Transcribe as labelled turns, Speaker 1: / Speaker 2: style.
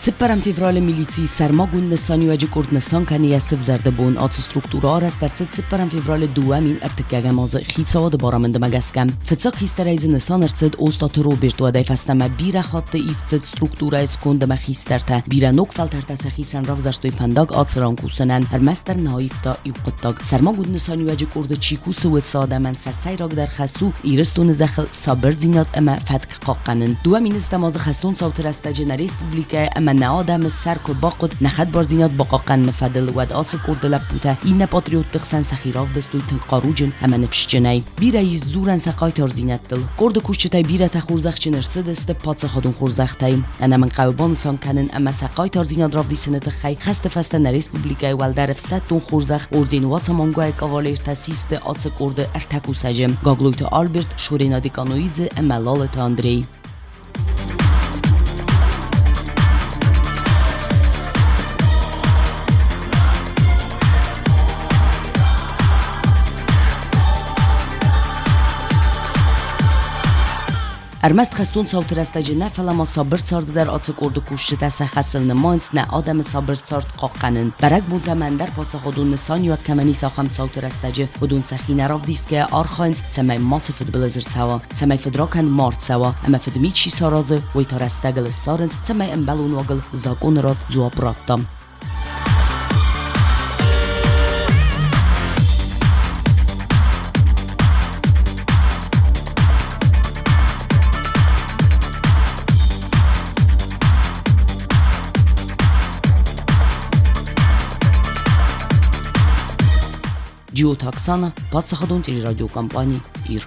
Speaker 1: Цыппӕрӕм февралы милицийы сӕрмагонд нысаниуӕджы къорд нысан кӕны йӕ сывзӕрды бон. Ацы структурӕ арӕзт ӕрцыд цыппӕрӕм февралы 2001 азы хицауады барамындмӕ гӕсгӕ. Фыццаг хистӕрӕй дзы нысан ӕрцыд Остъаты Роберт, уӕдӕй фӕстӕмӕ бирӕ хатты ивд цыд структурӕйы сконд ӕмӕ хистӕртӕ. Бирӕ ног фӕлтӕртӕ сӕхицӕн равзӕрстой фӕндаг ацы ран кусынӕн. Ӕрмӕстдӕр нӕ аивта иу хъуыддаг. Сӕрмагонд нысаниуӕджы къорды чи кусы, уыцы адӕмӕн сӕ сӕйрагдӕр хӕс у Ирыстоны зӕххыл сабырдзинад ӕмӕ фӕтк хъахъхъӕнын. 2000 азы хӕстон цауты рӕстӕджы нӕ республикӕйы ӕмӕ нӕ адӕмы сӕр куы бахъуыд нӕ хӕдбардзинад бахъахъхъӕныны фӕдыл, уӕд ацы къорды лӕппутӕ иннӕ патриотты хсӕн сӕхи равдыстой тынг хъаруджын ӕмӕ ныфсджынӕй. Бирӕ ис дзурӕн сӕ хъайтардзинӕдтыл. Къорды кусджытӕй бирӕтӕ хорзӕхджын ӕрцыдысты паддзахадон хорзӕхтӕй. Ӕнӕмӕнг хъӕуы банысан кӕнын ӕмӕ сӕ хъайтардзинад равдисыны тыххӕй хӕсты фӕстӕ нӕ республикӕйы уӕлдӕр ӕфсӕддон хорзӕх орден Уацамонгӕйы кавалертӕ систы ацы къорды ӕртӕ кусӕджы: Гаглойты Альберт, Шурена Деканоидзе ӕмӕ Лалыты Андрей. Ӕрмӕст хӕстон цауты рӕстӕджы нӕ, фӕлӕ ма сабыр царды дӕр ацы къорды кусджытӕ сӕ хӕсыл нымайынц нӕ адӕмы сабыр цард хъахъхъӕнын. Бӕрӕгбонтӕ ӕмӕ ӕндӕр паддзахадон нысаниуӕг кӕмӕн ис, ахӕм цауты рӕстӕджы уыдон сӕхи нӕ равдисгӕйӕ архайынц, цӕмӕй мацы фыдбылыз ӕрцӕуа, цӕмӕй фыдракӕнд ма рцӕуа ӕмӕ фыдми чи саразы, уый та рӕстӕгыл ссарынц, цӕмӕй ӕмбӕлон уагыл закъоны раз дзуапп радта. Джиоты Оксана, паддзахадон телерадиокомпани «Ир».